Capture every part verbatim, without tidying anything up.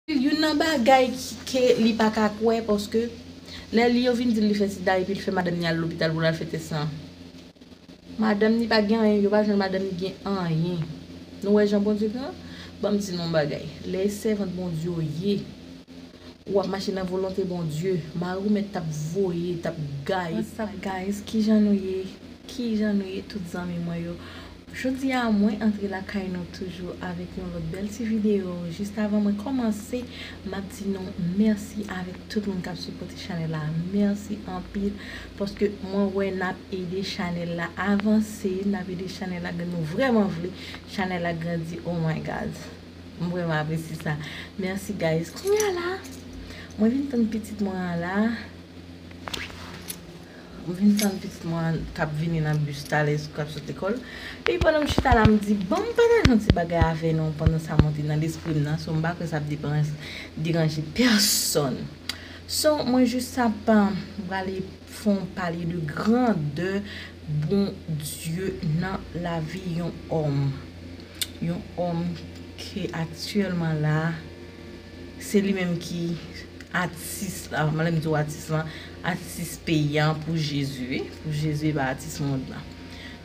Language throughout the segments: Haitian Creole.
Youn nan bagay ki, ke li pa ka kwè, paske lè li yo vin di l li fè sida, epi l fè madanm ni al lopital pou l al fè tès lan. Madanm ni pa gen anyen, yo pa jwenn madanm ni gen anyen. Nou wè jan Bondye gran? Ban m di nou yon bagay. Lè e sèvant Bondye w ye, ou ap mache nan volonte Bondye, mari w mèt t ap voye, t ap gaye. What's up, guys? Kijan nou ye? Kijan nou ye, tout zanmi mwen yo? Jodi a, mwen antre lakay nou toujou avèk yon lòt bèl ti videyo. Jis avan mwen kòmanse, m ap di nou mèsi avèk tout moun k ap sipòte chanèl la. Mèsi anpil, paske mwen wè n ap ede chanèl la avanse, n ap ede chanèl la gen nou vrèman vle chanèl la grandi. Oh my God. M vrèman apresye sa. Mèsi, guys. Kounye a la, mwen vin tann pitit mwen an la. M vin tann pitit mwen an k ap vini nan bis talè, k ap sot lekòl. Epi pandan m chita la, m di, "Ban m pataje yon ti bagay avè nou." Pandan sa monte nan lespri m nan, so m pa kwè sa ap depanse, deranje pèsonn. So, mwen jis ap, um, prale fè yon pale de grandè Bondye nan lavi yon òm. Yon òm ke aktyèlman la, se li menm ki atis la, mwen lè m di w atis lan, atis peyi a pou Jezi, wi, pou Jezi, e pa atis mond lan.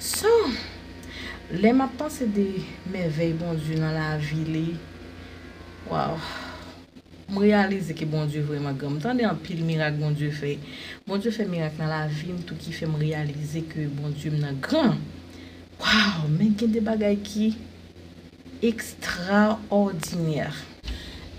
So, lè m ap panse de mèvèy Bondye nan lavi li, waw. M reyalize ke Bondye vrèman gran. M tande anpil mirak Bondye fè. Bondye fè mirak nan lavi m tou ki fè m reyalize ke Bondye m nan gran. Waw, men gen de bagay ki ekstraòdinè.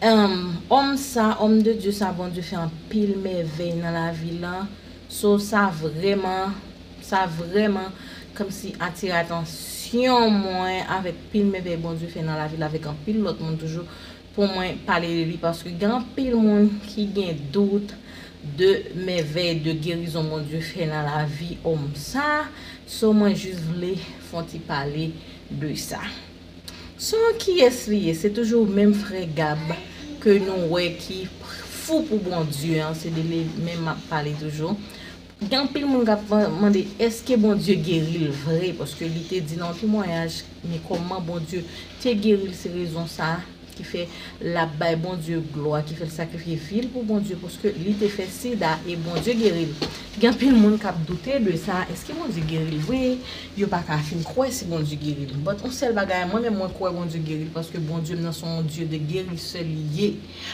Em, òm sa, òm de Dye sa, Bondye fè anpil mèvèy nan lavi l lan. So, sa vrèman, sa vrèman kòmsi atire atansyon mwen avèk pil mèvèy Bondye fè nan lavi l, avèk anpil lòt moun toujou. Pou mwen pale de li, paske gen anpil moun ki gen dout de mèvèy de gerizon Bondye fè nan lavi òm sa. So, mwen jis vle fè yon ti pale de sa. So, kiyès li ye? Se toujou menm frè Gab ke nou wè ki fou pou Bondye an, se de li menm m ap pale toujou. Gen anpil moun k ap man-, mande, èske Bondye geri l vre? Paske li te di nan yon temwayaj, men kòman Bondye te geri l, se rezon sa ki fè l ap bay Bondye glwa, ki fè l sakrifye vi l pou Bondye, paske li te fè sida e Bondye geri l. Gen anpil moun k ap doute de sa, èske Bondye geri l vre? Yo pa ka fin kwè si Bondye geri l. But yon sèl bagay, mwen menm mwen kwè Bondye geri l, paske Bondye m nan se yon Dye de gerisè li ye.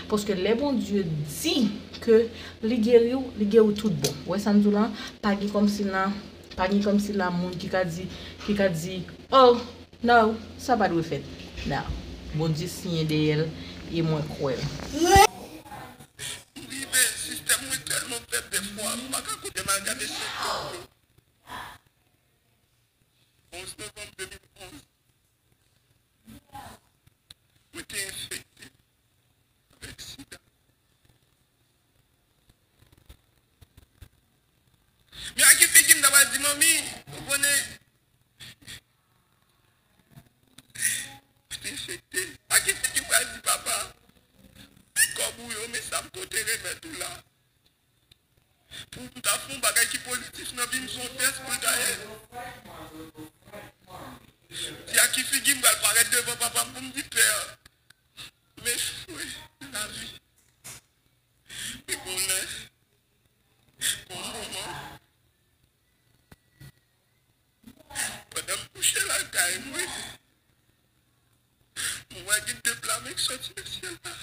Paske lè Bondye di ke li geri w, li geri w tout bon. Ou wè sa m di w la? Pa gen kòmsi la, pa gen kòmsi la moun ki ka di, ki ka di, "Oh, no, sa pa dwe fèt." No. Bondye siyen dèyè l e mwen kwè l. M rive, sistèm mwen tèlman fèb dèfwa, m pa ka kote m al gade sentòm yo. Onz novanm de mil onz, mwen te enfekte avèk sida. Men a ki figi m ta pral di manmi, ou konnen, mwen te enfekte. A ki figi m pral di papa, men kòb ou yo, men sa m pote remèd ou la. Pou m ta fè yon bagay ki pozitif nan vi m, se yon tès pou l ta ye. Di a ki figi m pral parèt devan papa m pou m di, "Pè, m echwe nan lavi." Men gon lè, gon moman, pandan m kouche lakay mwen, mwen wè gen de pla men k soti nan syèl la.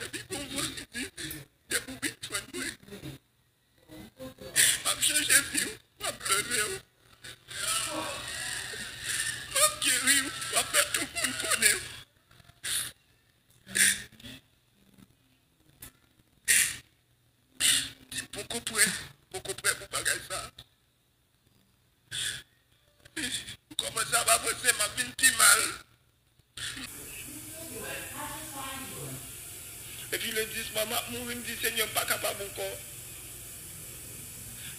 Epi gon van ki di, "Depi w vin jwenn mwen, m ap chanje vi w, m ap leve w, m ap geri w, m ap fè tout moun konnen w." Di poko prè, poko prè pou bagay sa. M kòmanse ap avanse, m ap vin pi mal. Epi le dis mwa, m ap mouri, m di, "Senyè, m pa kapab ankò."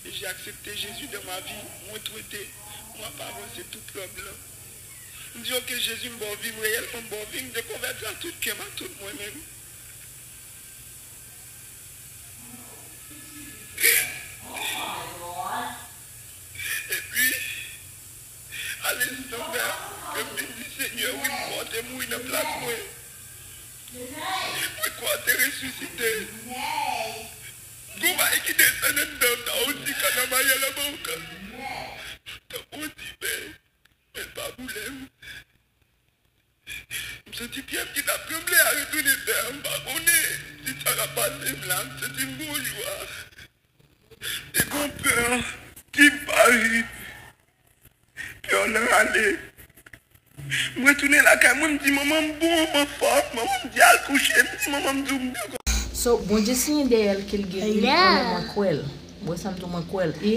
E j'ai accepté Jésus dans ma vie, mwen twete, m ap avanse tout lòd lan. M di, "Ok, Jezi, m ba w vi m reyèlman, m ba w vi m, m dekonvèti ak tout kè m, ak tout mwen menm." Epi, a lenstan menm, ke m vin di, "Senyè, wi, m ba w te mouri nan plas mwen." Mwen kwè w te resisite. Gon bagay ki desann anndan m nan, on ti kanamaya la banka. Tankou on ti men, men l pa boule m. M santi pye m ki t ap tranble a retounen fè a. M pa konnen si sa k ap pase m la. M santi m gon jou a. Te gon pè ki m pa viv. Pè w lan ale. M retounen lakay mwen, m di manman m bon, m anfòm. Manman m di al kouche. M di manman m di w m byen kontan. So, Bondye siyen dèyè l ke l geri, li konnen mwen kwè l. Ou wè sa m di w, mwen kwè l. E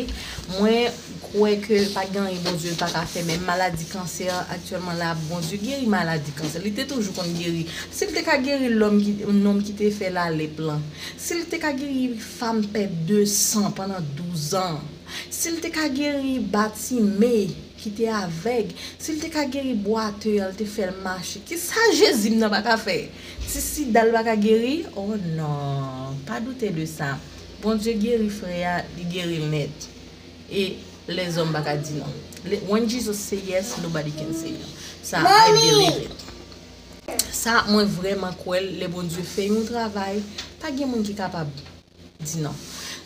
mwen kwè ke pa gen anyen Bondye pa ka fè, menm maladi kansè aktyèlman la, Bondye geri maladi kansè. Li te toujou konn geri. Si l te ka geri lòm ki, nonm ki te fè lalèp lan, si l te ka geri fanm pè de san pandan douz an, si l te ka geri Batime ki te avèg, si l te ka geri bwate a, l te fè l mache, kisa Jezi m nan pa ka fè? Si sida l pa ka geri? Oh non, pa doute de sa. Bondye geri frè a, li geri l nèt. E lèzòm pa ka di non. Le- When Jesus say yes, nobody can say no. Sa, I believe it. Sa, mwen vrèman kwè l, lè Bondye fè yon travay, pa gen moun ki kapab di non.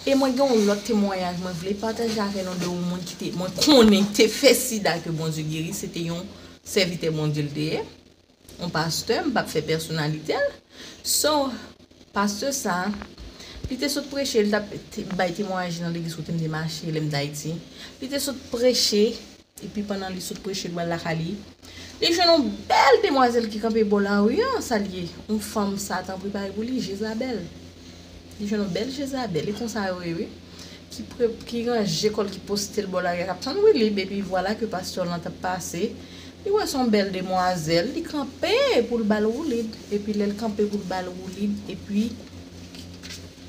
E mwen gen yon lòt temwayaj mwen vle pataje avè nou de yon moun ki te, mwen konnen ki te fè sida ke Bondye geri, se te yon sèvitè Bondye l te ye, yon pastè, m p ap fè pèsonalite l. So, pastè sa, li te sot preche, li t ap te- bay temwayaj nan legliz kote m te mache lè m t Ayiti. Li te sot preche, epi pandan li sot preche, li pral lakay li, li jwenn yon bèl demwazèl ki kanpe bò lari an, sa l ye? Yon fanm Satan prepare pou li, Jezabèl. Li jwenn yon bèl Jezabèl, e konsa yo ye, wi. Ki, pre, ki ranje kò l, ki poste l bò lari a, k ap tann woulib, epi vwala ke pastè lan t ap pase, li wè se yon bèl demwazèl, li kanpe pou l ba l woulib, epi lè l kanpe pou l ba l woulib, epi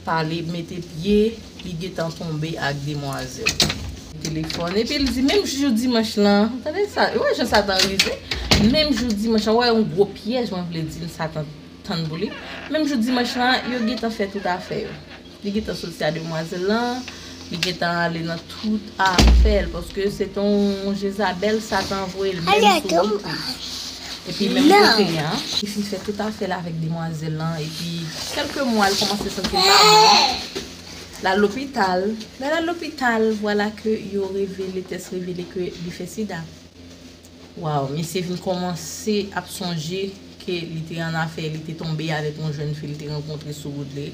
pale, mete pye, li gentan tonbe ak demwazèl. Telefòn, epi l di, menm jou dimanch lan, tande sa, ou wè jan Satan rive, menm jou dimanch lan, ou wè yon gwo pyèj, mwen vle di, Satan tann pou li, menm jou dimanch lan, yo gentan fè tout afè yo. Li gentan soti a demwazèl lan, li gentan ale nan tout afè l, paske se te yon Jezabèl Satan voye l menm sou wout li. Epi menm kote a, li fin fè tout afè l avèk demwazèl lan, epi kèlke mwa, l kòmanse santi l pa bon. L al lopital, lè l al lopital, vwala ke yo revele, tès revele ke li fè sida. Waw, misye vin kòmanse ap sonje ke li te annafè, li te tonbe avèk yon jèn fi li te rankontre sou wout li.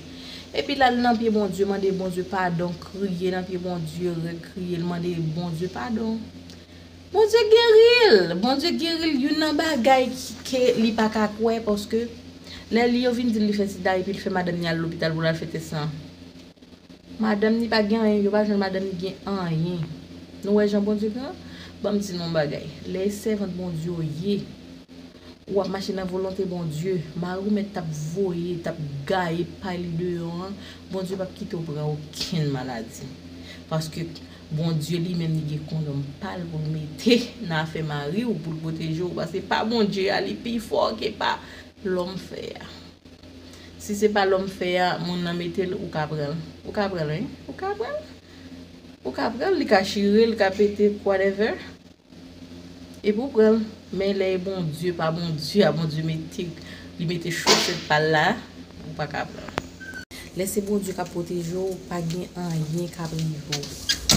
Epi l al nan pye Bondye, mande Bondye padon, kriye nan pye Bondye, rèd kriye, l mande Bondye padon. Bondye geri l! Bondye geri l, youn nan bagay ki, ke li pa ka kwè, paske lè li yo vin di l li fè sida, epi l fè madanm li al lopital pou l al fè tès lan. Madanm ni pa gen anyen, yo pa jwenn madanm ni gen anyen. Nou wè jan Bondye gran? Ban m di nou yon bagay. Lè e sèvant Bondye w ye, ou ap mache nan volonte Bondye, mari w mèt t ap voye, t ap gaye pay li deyò an, Bondye p ap kite w pran okenn maladi. Paske Bondye li menm li gen kondòm pa l pou l mete nan afè mari w, pou l pwoteje w. Paske pa Bondye a, li pi fò ke pa lòm fè a. Si se pa lòm fè a, moun nan mete l, ou ka pran l. Ou ka pran l, wi. Ou ka pran l. Ou ka pran l, li ka chire, li ka pete, whatever. Epi w pran l. Men lè e Bondye, pa Bondye a, Bondye mete, li mete chosèt pa l la, ou pa ka pran l. Lè se Bondye k ap pwoteje w, pa gen anyen k ap rive w.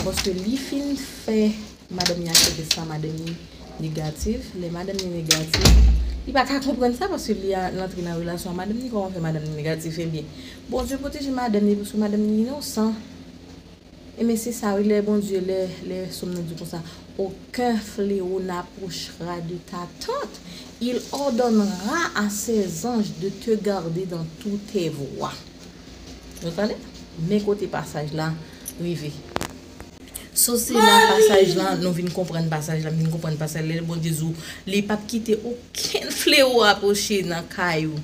Paske li fin fè madanm li aksepte sa, madanm li negatif. Lè madanm li negatif, li pa ka konprann sa paske li a, l antre nan relasyon a madanm li. Kòman fè madanm li negatif? Ebyen, Bondye pwoteje madanm li paske madanm li inosan. Ebyen, se sa wi, lè Bondye, lè, lè sòm nan di konsa, aucun fléau n'approchera de ta tente. Il ordonnera à ses anges de te garder dans tous tes voies. Nou tande? Men kote pasaj la rive. So se la pasaj lan, nou vin konprann pasaj la, vin konprann pasaj la. Lè Bondye di w, li p ap kite okenn flewo apwoche nan kay ou.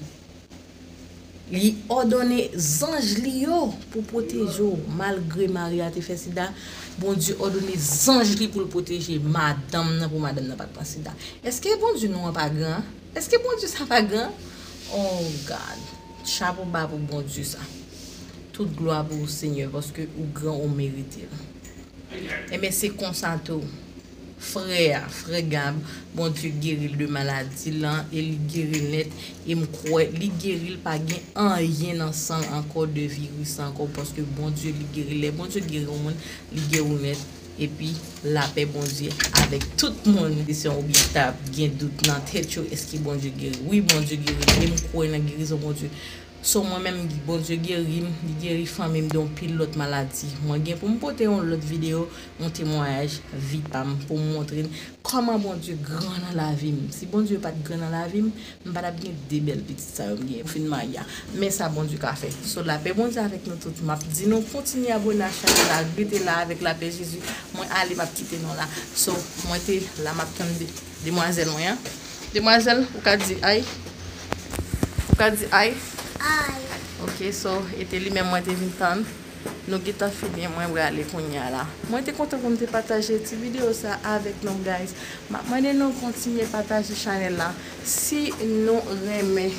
Li òdone zanj li yo pou pwoteje w. Malgre mari a te fè sida, Bondye òdone zanj li pou l pwoteje madanm nan, pou madanm nan pa t pran sida. Èske Bondye nou an pa gran? Èske Bondye sa pa gran? Oh God. Chapo ba pou Bondye sa. Tout glwa pou ou, Senyè, paske ou gran, ou merite l. Ebyen, se konsa tou. Frè a, frè Gab, Bondye geri l de maladi lan e li geri l nèt. E m kwè li geri l, pa gen anyen nan san l ankò de viris la ankò, paske Bondye li geri l. Lè Bondye geri yon moun, li geri w nèt. Epi lapè Bondye avèk tout moun. Kesyon oubyen t ap gen dout nan tèt yo, èske Bondye geri? Wi, Bondye geri l. E m kwè nan gerizon Bondye. So mwen menm, Bondye geri m, li geri fanmi m de yon pil lòt maladi. Mwen gen pou m pote yon lòt videyo, yon temwayaj vi pa m pou m montre n kòman Bondye gran nan lavi m. Si Bondye pa t gran nan lavi m, m pa t ap gen de bèl pitit sa yo m gen, m fin marye a. Men sa Bondye ka fè. So lapè Bondye avèk nou tout. M ap di nou kontinye abone a chanèl la, rete la avèk lapè Jezi. Mwen ale, m ap kite nou la. So mwen te la, m ap tann de, demwazèl mwen an. Demwazèl, ou ka di ay? Ou ka di ay? Ay. Ok, so e te li menm mwen te vin tann. Nou gentan fini, mwen prale kounye a la. Mwen te kontan pou m te pataje ti videyo sa avèk nou, guys. M ap mande nou kontinye pataje chanèl la. Si nou renmen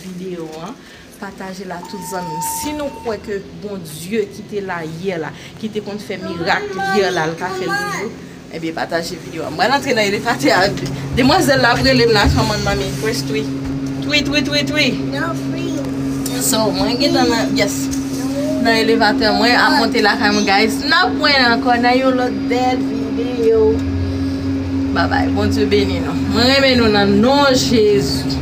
videyo an, pataje l a tout zanmi w. Si nou kwè ke Bondye ki te la yè la, ki te konn fè mirak yè la, l ka fè l toujou, ebyen pataje videyo a. M pral antre nan elevatè a. Demwazèl la ap rele m la, come on, mami. Press three. Three, three, three, three. No free. So mwen gentan nan, yes, nan elevatè, mwen ap monte lakay mwen, guys. N ap wè ankò nan yon lòt bèl videyo. Babay, Bondye beni nou. Mwen renmen nou nan non Jezi.